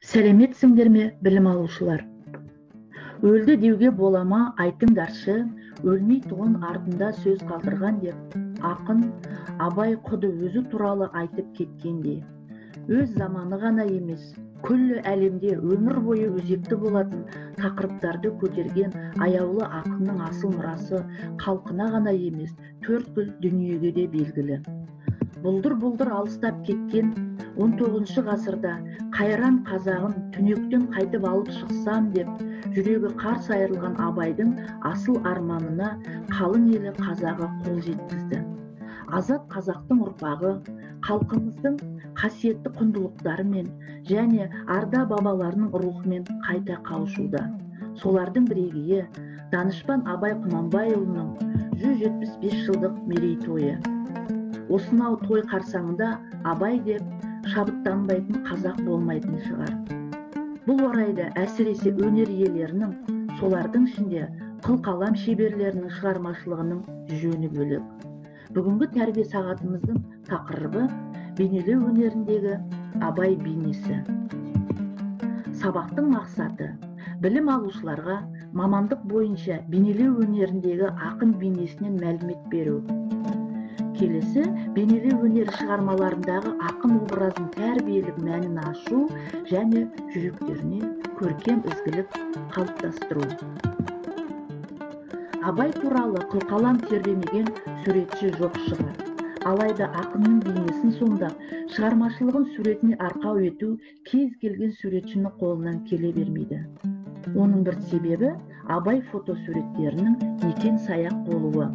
Сәлеметсіңдер ме, білім алушылар? Өлді деуге бола ма, айтыңдаршы, өлмей тұғын артында сөз қалдырған деп ақын Абай құды өзі туралы айтып кеткендей. Өз заманы ғана емес, күллі әлемде өмір бойы өзекті болатын тақырыптарды көтерген аяулы ақынның асыл мұрасы халқына ғана емес, төрткүл дүниеге де белгілі. Бұлдыр-бұлдыр алыстап кеткен 19 ғасырда қайран қазағын түнектен қайтып алып шықсам деп жүрегі қарс айырылған Абайдың асыл арманына қалың елі қазағы қол жеткізді. Азат қазақтың ұрпағы халқымыздың қасиетті құндылықтарымен және арда бабаларының рухымен қайта қауышуда. Солардың бірегейі данышпан Абай Құнанбайұлының 175 жылдық мерейтойы. Осынау той қарсаңында Абай деп шабыттанбайтын қазақ болмайтын шығар. Бұл орайда әсіресе өнер иелерінің, солардың ішінде қылқалам шеберлерінің шығармашылығының жөні бөлек. Бүгінгі тәрбие сағатымыздың тақырыбы бейнелеу өнеріндегі Абай бейнесі. Сабақтың мақсаты білім алушыларға мамандық бойынша бейнелеу өнеріндегі ақын бейнесінен мәлімет беру. Келесі бейнелеу өнері шығармаларындағы ақын образын тәрбиелік мәнін ашу және жүректеріне көркем ізгілік қалыптастыру. Абай туралы қылқалам тербемеген суретші жоқ шығар. Алайда ақынның бейнесін сомдап, шығармашылығын суретіне арқау ету кез келген суретшінің қолынан келе бермейді. Оның бір себебі Абай фотосуреттерінің некен-саяқ болуы.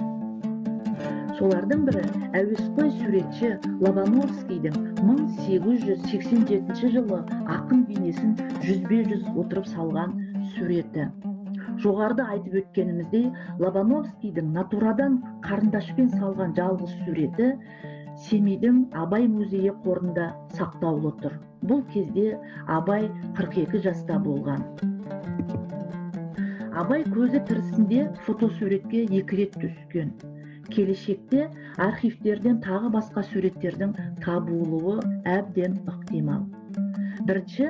Солардың бірі әуесқой суретші Лобановскийдің 1887 жылы ақын бейнесін 100-бе-100 отырып салған суреті. Жоғарыда айтып өткеніміздей, Лобановскийдің натурадан қарындашпен салған жалғыз суреті Семейдің Абай музейі қорында сақтаулы тұр. Бұл кезде Абай 42 жаста болған. Абай көзі тірісінде фотосуретке 2 рет түскен. Келешекте архивтерден тағы басқа суреттердің табылуы әбден ықтимал. Бірінші,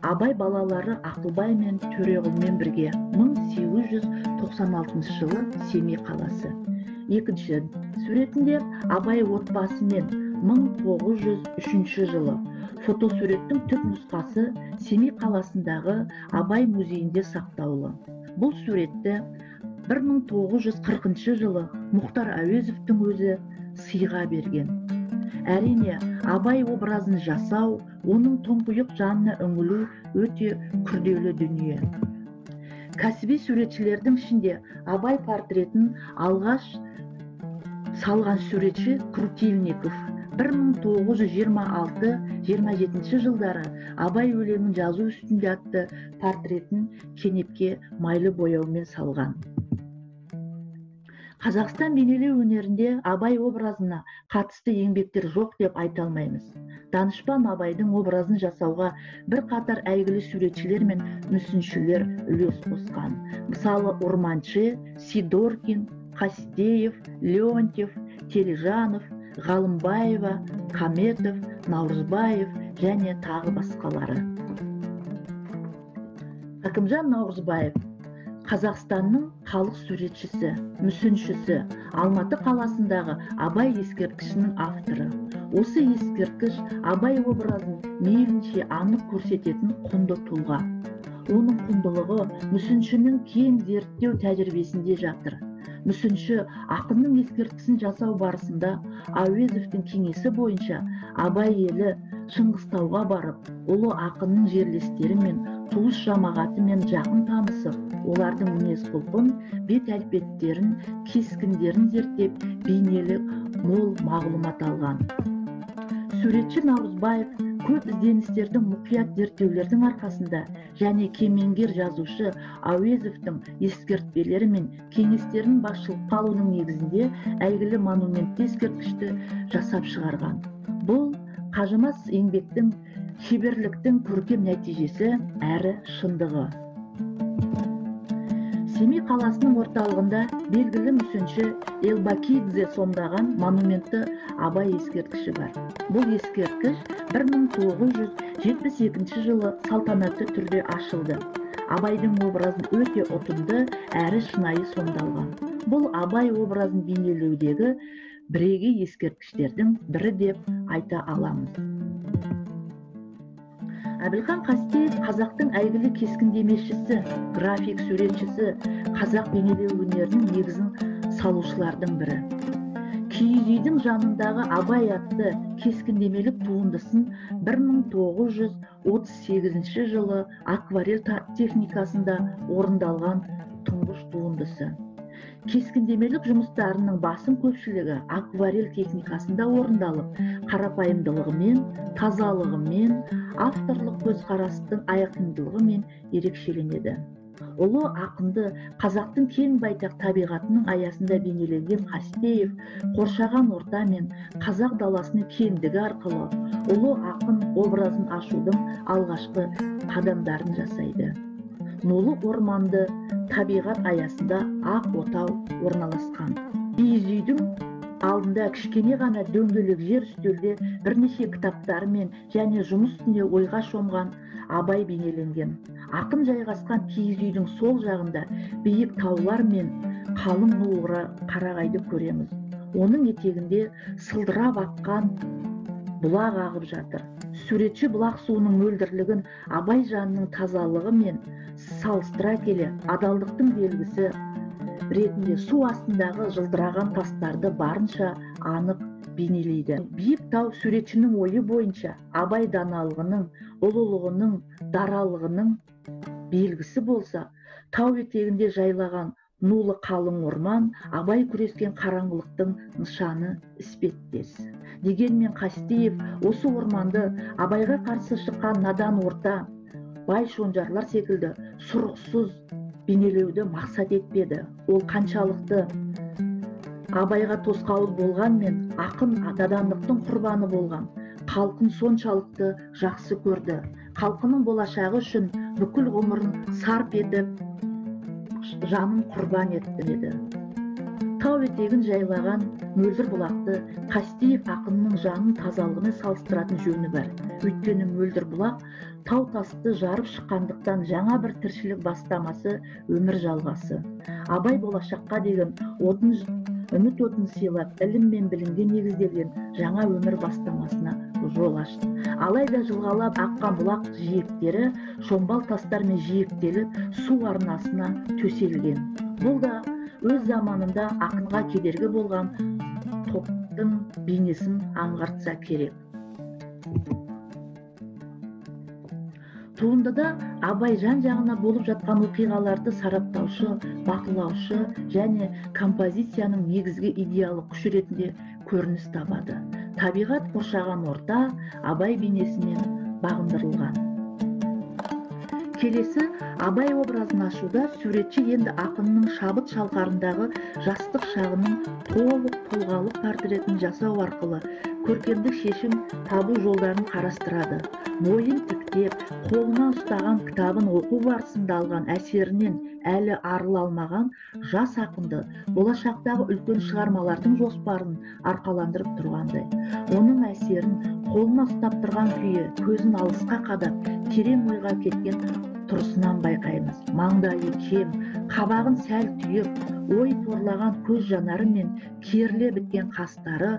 Абай балалары Ақылбай мен Төреғұлмен бірге 1896 жылы Семей қаласы. Екінші суретінде Абай отбасымен 1903 жылы. Фотосуреттің түп нұсқасы Семей қаласындағы Абай музейінде сақтаулы. Бұл суретті 1940 жылы Мұхтар Әуезовтің өзі сыйға берген. Әрине, Абай образын жасау, оның тұңғиық жанына үңілу өте күрделі дүние. Кәсіби суретшілердің ішінде Абай портретін алғаш салған суретші Крутильников 1926-27 жылдары Абай өлеңін жазу үстінде атты портретін кенепке майлы бояумен салған. Қазақстан бейнелеу өнерінде Абай образына қатысты еңбектер жоқ деп айта алмаймыз. Данышпан Абайдың образын жасауға бірқатар әйгілі суретшілер мен мүсіншілер үлес қосқан. Мысалы, Орманшы, Сидоркин, Қастеев, Леонтьев, Тележанов, Ғалымбаева, Қаметов, Наурызбаев және тағы басқалары. Хакімжан Наурызбаев Қазақстанның халық суретшісі, мүсіншісі, Алматы қаласындағы Абай ескерткішінің авторы. Осы ескерткіш Абай образын мейлінше анық көрсететін құнды тұлға. Оның құндылығы мүсіншінің кең зерттеу тәжірибесінде жатыр. Мүсінші ақынның ескерткішін жасау барысында Әуезовтің кеңесі бойынша Абай елі Шыңғыстауға барып, ұлы ақынның жерлестерімен, туыс жамағатымен жақын танысып, олардың мінез-құлқын, бет әлпеттерін, кескіндерін зерттеп, бейнелі мол мағлұмат алған. Суретші Наурызбаев көп ізденістердің, мұқият зерттеулердің арқасында және кемеңгер жазушы Әуезовтің ескертпелері мен кеңестерін басшылыққа алудың негізінде әйгілі монументті ескерткішті жасап шығарған. Бұл қажымас еңбектің, шеберліктің көркем нәтижесі әрі шындығы. Семей қаласының орталығында белгілі мүсінші Элбакидзе сомдаған монументті Абай ескерткіші бар. Бұл ескерткіш 1972 жылы салтанатты түрде ашылды. Абайдың образын өте ұтымды әрі шынайы сомдалған. Бұл Абай образын бейнелеудегі бірегей ескерткіштердің бірі деп айта аламыз. Әбілхан Қастеев қазақтың әйгілі кескіндемешісі, график суретшісі, қазақ бейнелеу өнерінің негізін салушылардың бірі. Киіз үйдің жанындағы Абай атты кескіндемелік туындысын 1938 жылы акварель техникасында орындалған тұңғыш туындысы. Кескіндемелік жұмыстарының басым көпшілігі акварель техникасында орындалып, қарапайымдылығымен, тазалығымен, авторлық көзқарастың айқындылығымен ерекшеленеді. Ұлы ақынды қазақтың кең байтақ табиғатының аясында бейнеленген Қастеев қоршаған орта мен қазақ даласының кеңдігі арқылы ұлы ақын образын ашудың алғашқы қадамдарын жасайды. Нулы орманды табиғат аясында ақ отау орналасқан. Киіз үйдің алдында кішкене ғана дөңгелек жер үстелде бірнеше кітаптарымен және жұмыс үстінде ойға шомған Абай бейнеленген. Ақын жайғасқан киіз үйдің сол жағында биік таулар мен қалың ну қарағайды көреміз. Оның етегінде сылдырап аққан бұлақ ағып жатыр. Суретші бұлақ суының мөлдірлігін Абай жанының тазалығы мен салыстыра келе адалдықтың белгісі ретінде су астындағы жылтыраған тастарды барынша анық бейнелейді. Биік тау суретшінің ойы бойынша Абай даналығының, ұлылығының, даралығының белгісі болса, тау етегінде жайлаған нулы қалың орман Абай күрескен қараңғылықтың нышаны іспеттес. Дегенмен Қастеев осы орманды Абайға қарсы шыққан надан орта, бай шонжарлар секілді сұрықсыз бейнелеуді мақсат етпеді. Ол қаншалықты Абайға тосқауыл болғанмен, ақын надандықтың құрбаны болған, халқын соншалықты жақсы көрді. Халқының болашағы үшін бүкіл ғұмырын сарп етіп, жанын құрбан етті деді. Тау етегін жайлаған мөлдір бұлақты Қастеев ақынның жанын тазалығымен салыстыратын жөні бар. Өйткені мөлдір бұлақ тау тасты жарып шыққандықтан жаңа бір тіршілік бастамасы, өмір жалғасы. Абай болашаққа деген үміт отын сыйлап, ілім мен білімге негізделген жаңа өмір бастамасына жол ашты. Алайда жылғалап аққан бұлақ жиектері шомбал тастармен жиектеліп, су арнасына төселген. Бұл да өз заманында ақынға кедергі болған топтың бейнесін аңғартса керек. Туындыда Абай жан-жағына болып жатқан оқиғаларды сараптаушы, бақылаушы және композицияның негізгі идеялық күші ретінде көрініс табады. Табиғат қоршаған орта Абай бейнесімен бағындырылған. Келесі Абай образын ашуда суретші енді ақынның шабыт шалқарындағы жастық шағының толық тұлғалық портретін жасау арқылы көркемдік шешім табу жолдарын қарастырады. Бойын тіктеп, қолына ұстаған кітабын оқу барысында алған әсерінен әлі арыла алмаған жас ақынды болашақтағы үлкен шығармалардың жоспарын арқаландырып тұрғандай. Оның әсерін қолына ұстап тұрған күйі көзін алысқа қадап, терең ойға кеткен тұрысынан байқаймыз. Маңдайы кем, қабағын сәл түйіп, ой торлаған көз жанары мен керіле біткен қастары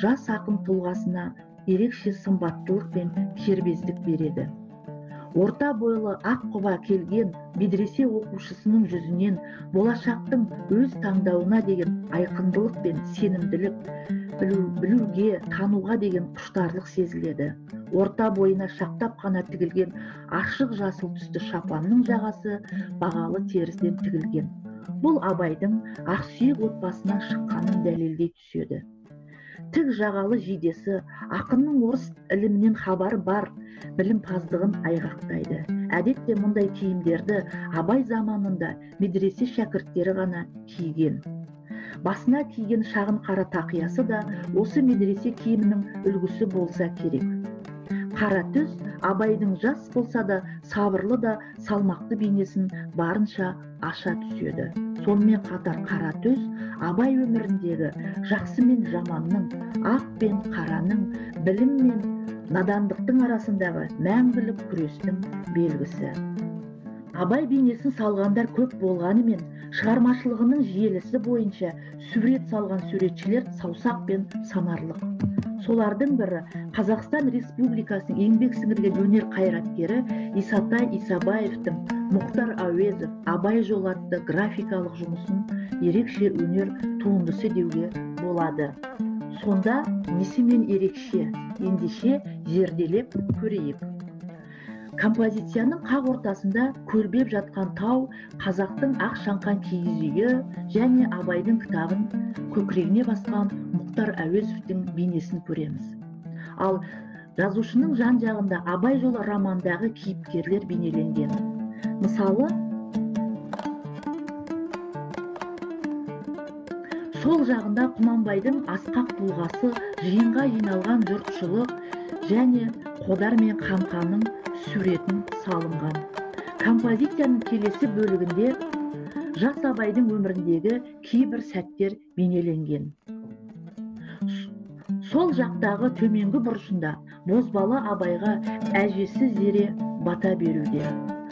жас ақын тұлғасына ерекше сымбаттылық пен кербездік береді. Орта бойлы ақ құба келген медресе оқушысының жүзінен болашақтың өз таңдауына деген айқындылық пен сенімділік, білуге, тануға деген құштарлық сезіледі. Орта бойына шақтап қана тігілген ашық жасыл түсті шапанның жағасы бағалы терісінен тігілген. Бұл Абайдың ақсүйек отбасынан шыққанын дәлелдей түседі. Тік жағалы жидесі ақынның орыс ілімінен хабары бар білімпаздығын айғақтайды. Әдетте мұндай киімдерді Абай заманында медресе шәкірттері ғана киген. Басына киген шағын қара тақиясы да осы медресе киімінің үлгісі болса керек. Қара түс Абайдың жас болса да сабырлы да салмақты бейнесін барынша аша түседі. Сонымен қатар қара түс Абай өміріндегі жақсы мен жаманның, ақ пен қараның, білім мен надандықтың арасындағы мәңгілік күрестің белгісі. Абай бейнесін салғандар көп болғанымен, шығармашылығының желісі бойынша сурет салған суретшілер саусақпен санарлық. Солардың бірі Қазақстан Республикасының еңбек сіңірген өнер қайраткері Исатай Исабаевтың Мұхтар Әуезов Абай жолы атты графикалық жұмысын ерекше өнер туындысы деуге болады. Сонда несімен ерекше? Ендеше зерделеп көрейік. Композицияның қақ ортасында көлбеп жатқан тау, қазақтың ақ шаңқан киіз үйі және Абайдың кітабын көкірегіне басқан Мұхтар Әуезовтің бейнесін көреміз. Ал жазушының жан жағында Абай жолы романдағы кейіпкерлер бейнеленген. Мысалы, сол жағында Құнанбайдың асқақ тұлғасы, жиынға жиналған жұртшылық және Қодар мен Қамқаның суретін салынған. Композицияның келесі бөлігінде жас Абайдың өміріндегі кейбір сәттер бейнеленген. Сол жақтағы төменгі бұрышында бозбала Абайға әжесі Зере бата беруде.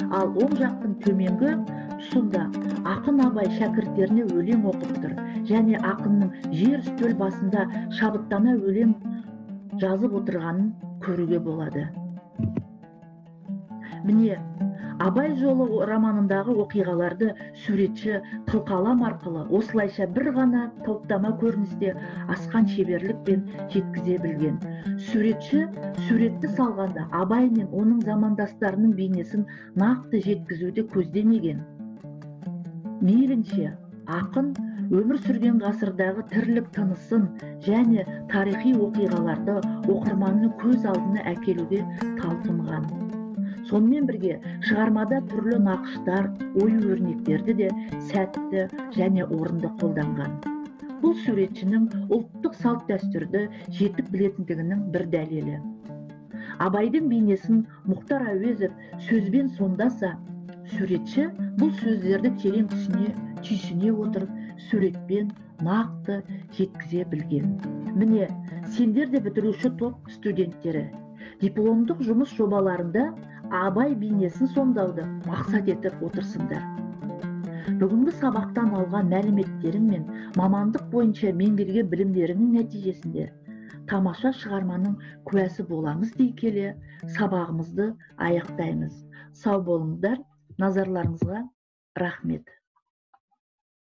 Ал оң жақтың төменгі тұсында ақын Абай шәкірттеріне өлең оқып тұр және ақынның жер үстел басында шабыттана өлең жазып отырғанын көруге болады. Міне, Абай жолы романындағы оқиғаларды суретші қылқалам арқылы осылайша бір ғана топтама көріністе асқан шеберлікпен жеткізе білген. Суретші суретті салғанда Абай мен оның замандастарының бейнесін нақты жеткізуді көздемеген. Мейлінше ақын өмір сүрген ғасырдағы тірлік тынысын және тарихи оқиғаларды оқырманның көз алдына әкелуге талпынған. Сонымен бірге шығармада түрлі нақыштар, ою өрнектерді де сәтті және орынды қолданған. Бұл суретшінің ұлттық салт-дәстүрді жетік білетіндігінің бір дәлелі. Абайдың бейнесін Мұхтар Әуезов сөзбен сомдаса, суретші бұл сөздерді терең түйсіне отырып, суретпен нақты жеткізе білген. Міне, сендер де бітіруші топ студенттері. Дипломдық жұмыс жобаларында Абай бейнесін сомдауды мақсат етіп отырсыңдар. Бүгінгі сабақтан алған мәліметтерің мен мамандық бойынша меңгерген білімдеріңнің нәтижесінде тамаша шығарманың куәсі боламыз дей келе сабағымызды аяқтаймыз. Сау болыңыздар, назарларыңызға рахмет.